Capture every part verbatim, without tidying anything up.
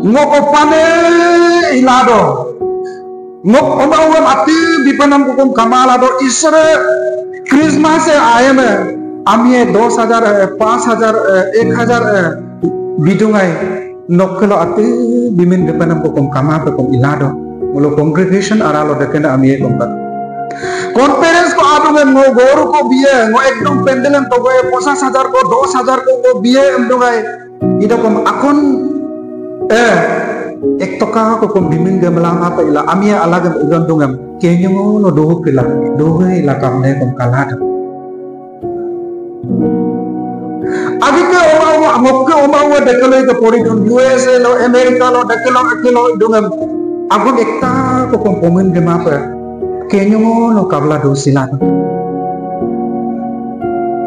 Ngok opane ilado. Ngok oma uam atí bipenam kokom kamalado isere Christmas e ayeme. Amie dos hajar, eh, pas hajar, eh, ek hajar, eh, bidungai. Nokkelo atí bimin bipenam kokom kamapekom ilado. Ngolo congregation aralo dekena amie kompat. Conference ko adungem ngo goru ko biye, ngo ekdom pendelem togoe posas hajar ko, dos hajar ko, ko biye emdungai. Idokom akon, eh, ek toka kokom bimin ge melama apa ila, amie alagem iron dungem, kenyongo no dohu pila, dohu ila kamne kom kalado. Agike oma uwa, ngokke oma uwa dekelo ike poridun, U S A lo, America lo, dekelo, dekelo idungem. Agun ekta kokom pomin gemape. Kenyongo no kabla do silado.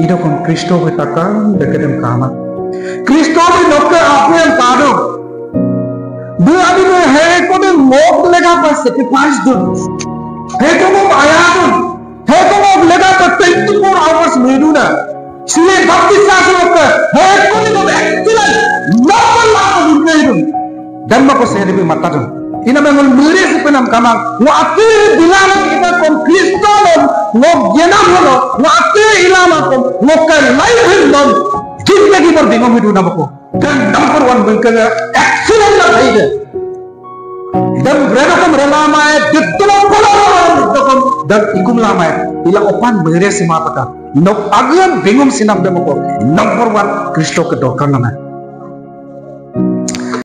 Idokom Kristo bí takam dekedem kama. Kristo bí nokke apu yang kado. Bí adi bí heko de ngok legape sacrifice dun. Heko ngok ayadun. Heko ngok legape twenty four hours meduna. Sile baptis lasu ke, hekuni dom excellent, noble lasu dum. Dam mako sehari bi matadun. Ina mengol mere si penam kamang, ngo atí bilana ina kom Kristo nom, ngo genam hono, ngo atí ilana kom, ngo ke lain nom, zindagi bor bingom hidu namako. Dan number one bengkala excellent na bhai de. Dan rela kom rela mae, ditto pala kom, dan ikum lamae, ila opan mere si mataka. Nok agian bingung sinam demoko, number one, Kristo ke dorkar nama.